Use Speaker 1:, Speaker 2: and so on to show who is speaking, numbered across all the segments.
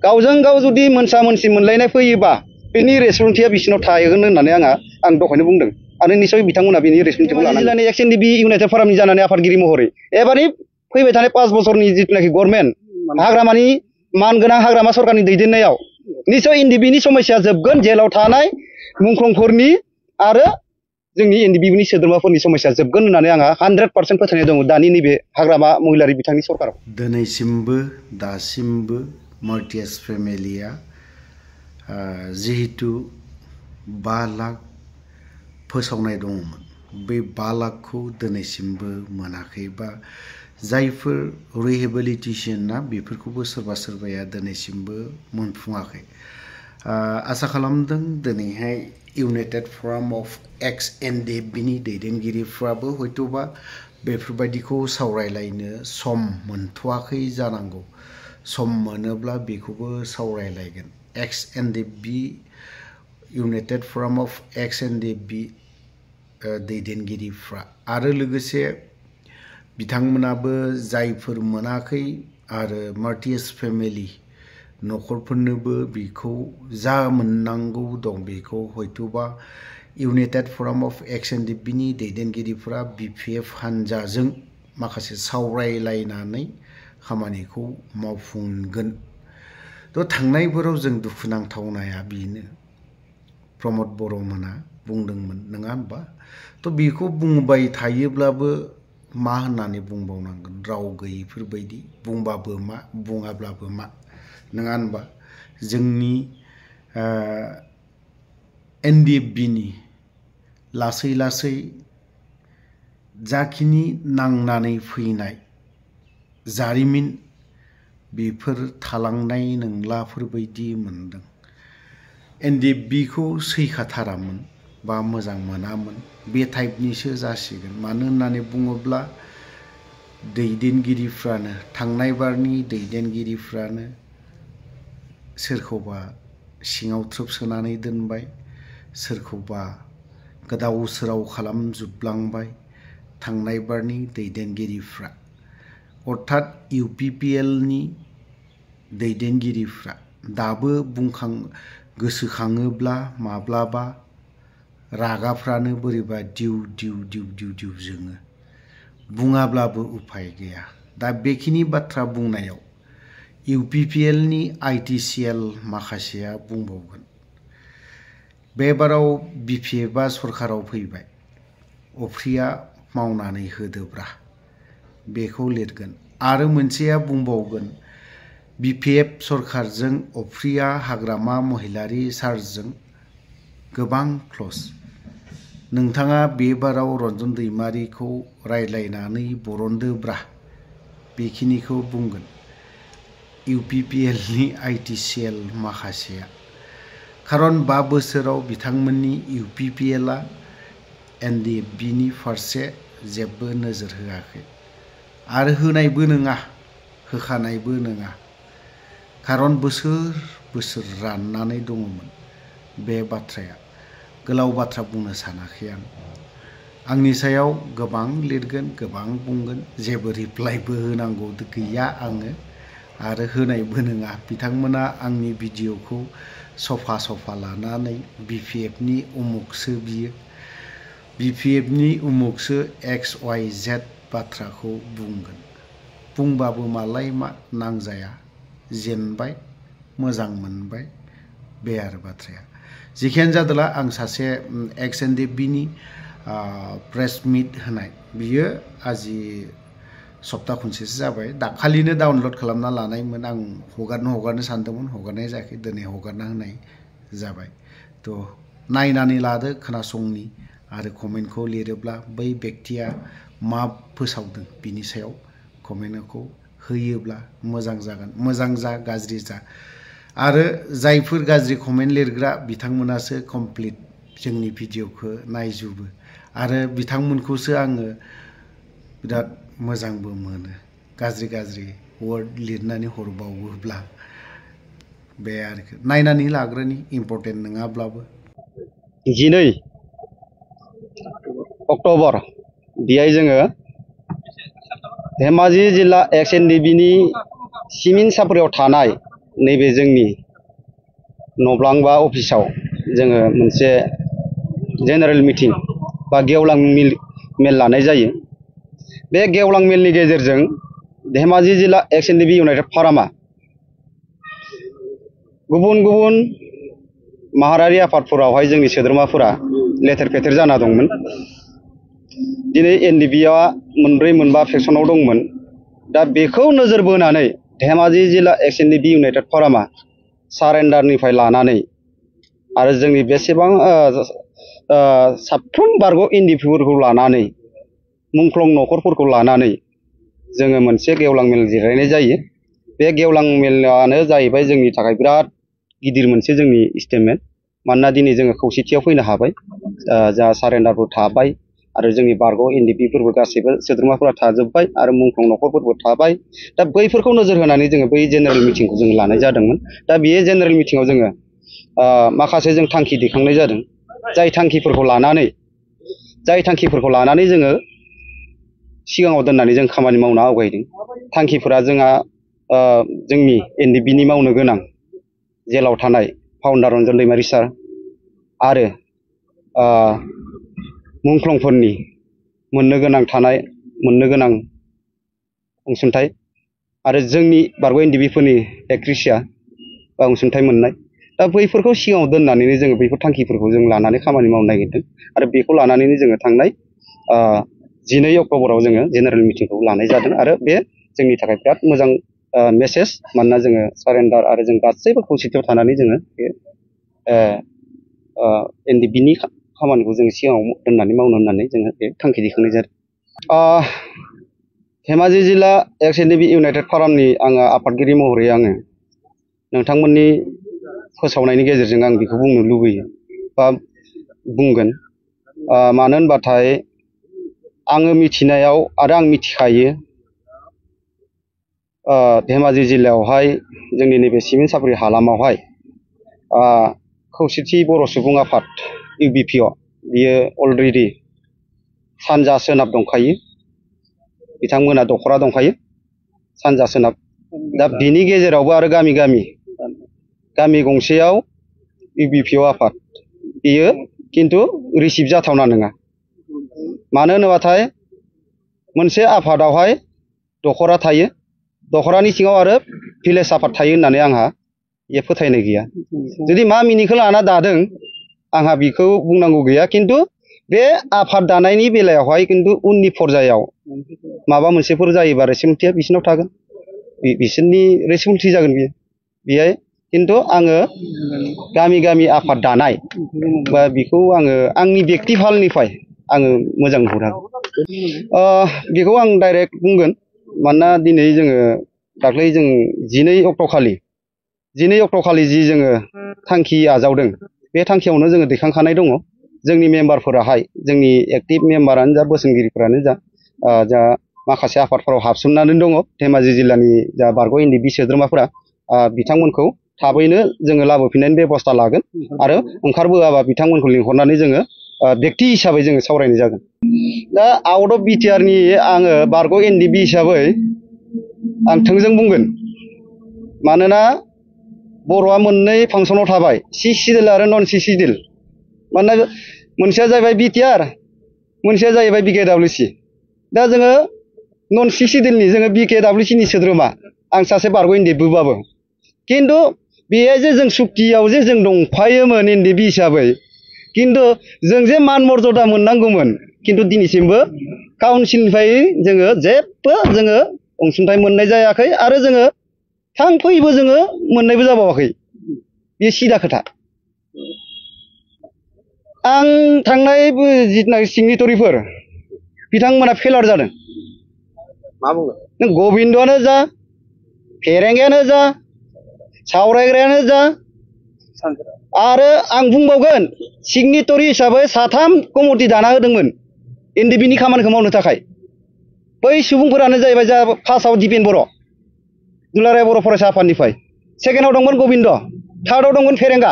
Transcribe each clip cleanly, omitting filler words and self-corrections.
Speaker 1: गावजों गाव जुदि मोनसा मोनसि मोनलायनाय फैयोबा बेनि रेसपन्सिबिलिटिया बिसिनाव थागोन होननानै आं दहायनो बुंदों आरो निसय बिथांमोना बेनि रेसपन्सिबिलिटिखौ लानांगोन। जिल्लानि एक्स एनडिपि इउनाइटेड फरामनि जानानै आफादगिरि महरै एबारनि फैबाय थानाय 5 बोसोरनि जिथुनाखि गभर्नमेन्ट हाग्रामानि मानगोनां हाग्रामा सरकारनि दैदेननायाव निसय एनडिपिनि समस्या जोबगोन, जेलाव थानाय मुंख्लंफोरनि आरो जोंनि एनडिपिनि सोद्रोमाफोरनि समस्या जोबगोन होननानै आंहा 100% फोथायनाय दङ दानि नैबे हाग्रामा महिलारि बिथांनि सरकाराव।
Speaker 2: दिनैसिमबो दासिमबो मार्टियास फेमिलिया जिहेतु 5 लाख फोसावनाय दङमोन, बे 5 लाखखौ दिनैसिमबो मोनाखै बा जायफोर रिहेबिलिटेसना बेफोरखौबो सोरबा सोरबाया दिनैसिमबो मोनफुङाखै। आसा खालामदों दिनैहाय इउनाइटेड फराम अफ एक्स एनडिपिनि दैदेनगिरिफ्राबो हयतोबा बेफोरबायदिखौ सावरायलायनो सम मोनथ'वाखै जानांगौ। सम मोनोब्ला बेखौबो सावरायलायगोन। एक्स एनडिपि इउनाइटेड फराम अफ एक्स एनडिपि दैदेनगिरिफ्रा आरो लोगोसे बिथांमोनाबो जायफोर मोनाखै आरो मार्टियास फेमिलि न'खरफोरनोबो बेखौ जा मोननांगौ दं बेखौ हयतोबा इउनाइटेड फराम अफ एक्स एनडिपिनि दैदेनगिरिफ्रा बिपिएफ हानजाजों माखासे सावरायलायनानै खामानिखौ मावफुंगोन। थ' थांनायफोराव जों दुखुनांथावनाया बेनो प्रमद बर'मोना बुंदोंमोन नङा होनबा? थ' बेखौ बुंबाय थायोब्लाबो मा होननानै बुंबावनांगोन, राव गैयिफोरबायदि बुंबाबो मा बुङाब्लाबो मा नङा होनबा? जोंनि एनडिपिनि लासै लासै जाखिनि नांनानै फैनाय जारिमिन बेफोर थालांनाय नंलाफोरबायदि मोनदों। एनडिपिखौ सैखाथारामोन बा मोजां मोनामोन बे टाइपनिसो जासिगोन। मानो होननानै बुङोब्ला दैदेनगिरिफ्रानो थांनाय बारनि दैदेनगिरिफ्रानो सोरखौबा सिङाव थ्रोब सोनानै दोनबाय, सोरखौबा गोदाव सोराव खालामजोबलांबाय थांनाय बारनि दैदेनगिरिफ्रा। अर्थात इउपिपिएलनि दैदेनगिरिफ्रा दाबो गोसोखाङोब्ला माब्लाबा रागाफ्रानो बोरैबा दिउ दिउ दिउ दिउ दिउ जोङो। बुङाब्लाबो उफाय गैया। दा बेखिनि बाथ्रा बुंनायाव इउपिपिएलनि आइटिसिएल माखासेया बुंबावगोन बे बाराव बिपिएफआ सरकाराव फैबाय, अफ्रिया मावनानै होदोब्रा बेखौ लिरगोन। आरो मोनसेया बुंबावगोन बिपिएफ सरकारजों अफ्रिया हाग्रामा महिलारि सार्जजों गोबां क्लस। नोंथाङा बे बाराव रन्जन दैमारिखौ रायज्लायनानै बरनदोब्रा बेखिनिखौ बुंगोन इउपिपिएलनि आइटिसिएल माखासेया। खारन 5 बोसोराव बिथांमोननि इउपिपिएलआ एनडिपिनि फारसे जेबो नोजोर होआखै आरो होनायबो नङा, होखानायबो नङा। खारन बोसोर बोसोर राननानै दङमोन बे बाथ्राया। गोलाव बाथ्रा बुंनो सानाखै आं। आंनि सायाव गोबां लिरगोन, गोबां बुंगोन, जेबो रिप्लाइबो होनांगौ गैया आङो आरो होनायबो नङा। बिथांमोना आंनि भिडिअखौ सफा सफा लानानै बिपिएफनि उमुकसो बियो, बिपिएफनि उमुकसो XYZ बाथ्राखौ बुंगोन। बुंबाबो मालाय मा नांजाया, जेनबाय, मोजां मोनबाय बे आरो बाथ्राया। जिखियानो जादोला आं सासे एक्स एनडिपिनि प्रेस मिट होनाय बियो आजि सप्ता खनसेसो जाबाय। दाखालिनो डाउनलड खालामना लानायमोन आं हगारनो सानदोंमोन, हगारनाय जायाखै, दिनै हगारना होनाय जाबाय। थ' नायनानै लादो खोनासंनि आरो कमेन्टखौ लिरोब्ला बै बेक्तिया मा फोसावदों बिनि सायाव कमेन्टखौ होयोब्ला मोजां जागोन। मोजां जा गाज्रि जा आरो जायफोर गाज्रि कमेन्ट लिरग्रा बिथांमोनासो कमप्लिट जोंनि भिडिअखौ नायजुबो आरो बिथांमोनखौसो आङो बिराद मोजांबो मोनो गाज्रि गाज्रि वार्ड लिरनानै हरबावोब्ला। बे आरोखि नायनानै लाग्रोनि इम्पर्टेन्ट नङाब्लाबो।
Speaker 1: 12 अक्ट'बर बेहाय जोङो धेमाजि जिल्ला एक्स एनडिपिनि सिमिन सापरियाव थानाय नैबे जोंनि नब्लां बा अफिसाव जोङो मोनसे जेनेरेल मिटिं बा गेवलां मेल लानाय जायो। बे गेवलां मेलनि गेजेरजों धेमाजि जिल्ला एक्स.एन.डि.बि. इउनाइटेड फरामा गुबुन गुबुन माहारियारि आफादफोरावहाय जोंनि सोद्रोमाफोरा लेथेर फेथेर जाना दंमोन। दिनै एन.डि.बि.आ मोनब्रै मोनबा फेक्सनाव दंमोन। दा बेखौ नोजोर बोनानै धेमाजि जिल्ला एक्स.एन.डि.बि. इउनाइटेड फरामा सारेन्डारनिफ्राय लानानै आरो जोंनि बेसेबां साफ्रोम बारग' एन.डि.बि.फोरखौ लानानै मुंख्लं न'खरफोरखौ लानानै जोङो मोनसे गेवलां मेल जिरायनाय जायो। बे गेवलां मेलानो जाहैबाय जोंनि थाखाय बिराद गिदिर मोनसे जोंनि स्टेटमेन्ट। मानोना दिनै जोङो खौसेथियाव फैनो हाबाय, जा सारेन्डारबो थाबाय आरो जोंनि बारग' एन.डि.बि.फोरबो गासैबो सोद्रोमाफोरा थाजोब्बाय आरो मुंख्लं न'खरफोरबो थाबाय। दा बैफोरखौ नोजोर होनानै जोङो बै जेनेरेल मिटिंखौ जों लानाय जादोंमोन। दा बे जेनेरेल मिटिङाव जोङो माखासे जों थांखि दैखांनाय जादों। जाय थांखिफोरखौ लानानै जोङो सिगाङाव दोननानै जों खामानि मावनो आवगायदों। थांखिफोरा जोंहा जोंनि एन.डि.बि.नि मावनो गोनां जेलाव थानाय फाउन्डार रन्जन दैमारि सार आरो मुंख्लंफोरनि मोननो गोनां अनसुंथाइ आरो जोंनि बारग' एन.डि.बि.फोरनि एक्रेसिया बा अनसुंथाइ मोननाय। दा बैफोरखौ सिगाङाव दोननानैनो जोङो बैफोर थांखिफोरखौ जों लानानै खामानि मावनो नागिरदों आरो बेखौ लानानैनो जोङो थांनाय 12 अक्ट'बराव जोङो जेनेरेल मिटिंखौ लानाय जादों आरो बे जोंनि थाखाय बिराद मोजां मेसेज। मानोना जोङो सारेन्डार आरो जों गासैबो खौसेथियाव थानानै जोङो बे एन.डि.बि.नि खामानिखौ जोङो सिगाङाव दोननानै मावनो होननानै जोङो बे थांखि दैखांनाय जादों। धेमाजि जिल्ला एक्स.एन.डि.बि. इउनाइटेड फरामनि आङो आफादगिरि महरै आङो नोंथांमोननि फोसावनायनि गेजेरजों आं बेखौ बुंनो लुबैयो बा बुंगोन। मानो होनबाथाय आङो मिथिनायाव आरो आं मिथिखायो धेमाजि जिल्लायावहाय जोंनि नैबे सिमेन्ट सापरि हालामावहाय खौसेथि बर' सुबुं आफाद इउ.बि.पि.अ बियो अलरेडि सानजा सोनाब दंखायो। बिथांमोना दख'रा दंखायो सानजा सोनाब। दा बिनि गेजेरावबो आरो गामि गंसेयाव इउ.बि.पि.अ आफाद बियो खिन्थु रिसिभ जाथावना नङा। मानो होनोबाथाय मोनसे आफादावहाय दख'रा थायो, दख'रानि सिङाव आरो भिलेज आफाद थायो होननानै आंहा बे फोथायनाय गैया। जुदि मा मिनिंखौ लाना दादों आंहा बेखौ बुंनांगौ गैया। खिन्थु बे आफाद दानायनि बेलायावहाय खिन्थु उननि पर्यायाव माबा मोनसेफोर जायोबा रेसपन्सिबिलिटिया बिसोरनाव थागोन, बिसोरनि रेसपन्सिबिलिटि जागोन बियो बेहाय। खिन्थु आङो गामि आफाद दानाय बा बेखौ आङो आंनि बेक्ति फालनिफ्राय आङो मोजां नुहुरा। बेखौ आं डाइरेक्ट बुंगोन। मानोना दिनै जोङो दाख्लै जों 12 अक्ट'खालि जि जोङो थांखि आजावदों बे थांखियावनो जोङो दैखांखानाय दङ। जोंनि मेम्बारफोराहाय जोंनि एक्टिभ मेम्बारानो जा बोसोनगिरिफोरानो जा माखासे आफादफोराव हाबसोमनानै दङ। धेमाजि जिल्लानि जा बारग' एन.डि.बि. सोद्रोमाफोरा बिथांमोनखौ थाबैनो जोङो लाबोफिननायनि बेब'स्था लागोन आरो ओंखारबोआबा बिथांमोनखौ लिंहरनानै जोङो बेक्ति हिसाबै जोङो सावरायनाय जागोन। दा आउट अफ बिटिआरनि आङो बारग' एन.डि.बि. हिसाबै आं थोंजों बुंगोन। मानोना बर'आ मोननै फांसनाव थाबाय, सि सिडिउल आरो नन सि सिडिउल। मानोना मोनसेया जाहैबाय बिटिआर, मोनसेया जाहैबाय BKWC। दा जोङो नन सि सिडिउलनि जोङो BKWC नि सोद्रोमा, आं सासे बारग' एन.डि.बि.बाबो। खिन्थु बेहाय जे जों सुक्तियाव जे जों दंफायोमोन एन.डि.बि. हिसाबै, खिन्थु जों जे मान मर्यादा मोननांगौमोन खिन्थु दिनैसिमबो काउन्सिलनिफ्राय जोङो जेबो जोङो अनसुंथाइ मोननाय जायाखै आरो जोङो थांफैबो जोङो मोननायबो जाबावाखै। बे सिदा खोथा। आं थांनाय जिथुनाखि सिगनेटरिफोर बिथांमोना फेलार जादों। मा बुङो नों गबिन्दआनो जा, फेरेंगायानो जा, सावरायग्रायानो जा, आरो आं बुंबावगोन सिगनेटरि हिसाबै 3 कमिटि दाना होदोंमोन एन.डि.बि.नि खामानिखौ मावनो थाखाय। बै सुबुंफोरानो जाहैबाय जा फार्स्टआव दिपेन बर', दुलाराय बर' फरायसा आफादनिफ्राय, सेकेन्डआव दंमोन गबिन्द, थार्डआव दंमोन फेरेंगा।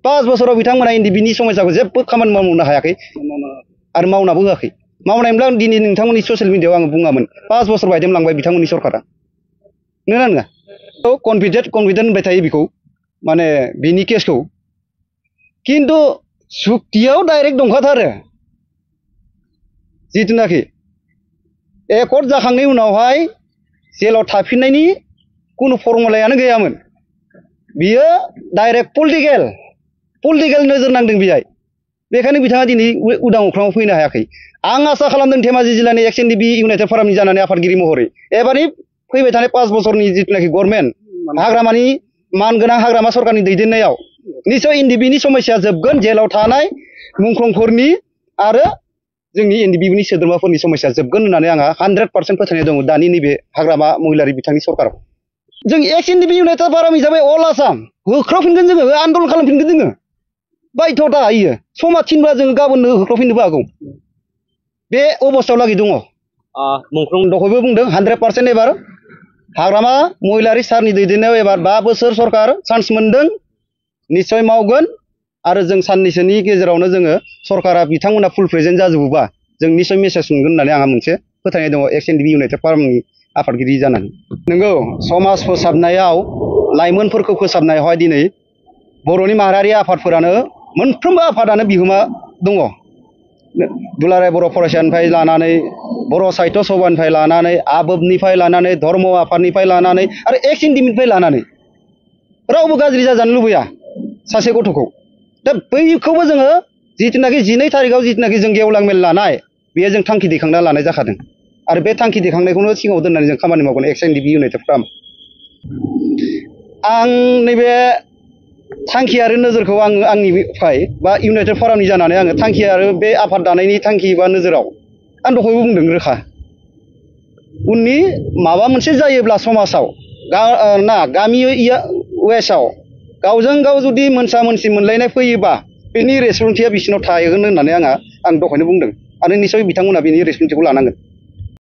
Speaker 1: 5 बोसोराव बिथांमोना एन.डि.बि.नि समस्याखौ जेबो खामानि मावनो हायाखै आरो मावनाबो होआखै। मावनायमोनब्ला आं दिनै नोंथांमोननि ससियेल मिडियायाव आङो बुङामोन 5 बोसोर बायदेमलांबाय बिथांमोननि सरकारा। नोंगोना नङा? कन्फिडेन्ट होनबाय थायो बेखौ माने बिनि केसखौ खिन्थु सुक्तियाव डाइरेक्ट दंखाथारो जिथुनाखि एकर्ड जाखांनायनि उनावहाय जेलाव थाफिननायनि कुनु फर्मुलायानो गैयामोन बियो डाइरेक्ट पलिटिकेल नोजोर नांदों बेहाय बेखायनो बिथाङा दिनै उदां अख्राङाव फैनो हायाखै आं आसा खालामदों धेमाजि जिल्लानि एक्स एनडिपि इउनाइटेड फरामनि जानानै आफादगिरि महरै एबारनि फैबाय थानाय 5 बोसोरनि जिथुनाखि गभर्नमेन्ट हाग्रामानि मानगोनां हाग्रामा सरकारनि दैदेननायाव निश्चय एनडिपिनि समस्या जोबगोन जेलाव थानाय मुंख्लंफोरनि आरो जोंनि एनडिपिनि सोद्रोमाफोरनि समस्या जोबगोन होननानै आंहा 100% फोथायनाय दङ दानि नैबे हाग्रामा महिलारि बिथांनि सरकाराव जों एक्स एनडिपि इउनाइटेड फराम हिसाबै अल आसाम होख्रावफिनगोन जोङो आन्दलन खालामफिनगोन जोङो बायध'था होयो समा थिनब्ला जोङो गाबोननो होख्रावफिननोबो हागौ बे अबस्थायाव लागै दङ मुंख्लं दहायबो बुंदों 100% एबार हाग्रामा महिलारि सारनि दैदेननायाव एबार 5 बोसोर सरकार चान्स मोनदों निश्चय मावगोन आरो जों साननैसोनि गेजेरावनो जोङो सरकारा बिथांमोना फुल प्रेजेन्ट जाजोबोबा जों निश्चय मेसेज मोनगोन होननानै आंहा मोनसे फोथायनाय दङ एक्स एनडिपि इउनाइटेड फरामनि आफादगिरि जानानै नंगौ समाज फोसाबनायाव लाइमोनफोरखौ फोसाबनायावहाय दिनै बर'नि माहारियारि आफादफोरानो मोनफ्रोमबो आफादानो बिहोमा दङ दुलाराय बर' फरायसानिफ्राय लानानै बर' साहित्य सभानिफ्राय लानानै आबोबनिफ्राय लानानै धर्म आफादनिफ्राय लानानै आरो एक्स एनडिपिनिफ्राय लानानै रावबो गाज्रि जाजानो लुबैया सासे गथ'खौ दा बैखौबो जोङो जिथुनाखि 12 तारिखआव जिथुनाखि जों गेवलां मेल लानाय बेयो जों थांखि दैखांना लानाय जाखादों आरो बे थांखि दैखांनायखौनो सिगाङाव दोननानै जों खामानि मावगोन एक्स एनडिपि इउनाइटेड फराम आं नैबे थांखि आरो नोजोरखौ आङो आंनिफ्राय बा इउनाइटेड फरामनि जानानै आङो थांखि आरो बे आफाद दानायनि थांखि बा नोजोराव आं दहायबो बुंदों रोखा उननि माबा मोनसे जायोब्ला समाजाव गामि वेस्टआव गावजों गाव जुदि मोनसा मोनसि मोनलायनाय फैयोबा बेनि रेसपन्सिबिलिटिया बिसिनाव थागोन होननानै आं दहायनो बुंदों आरो निश्चय बिथांमोना बेनि रेसपन्सिबिलिटिखौ लानांगोन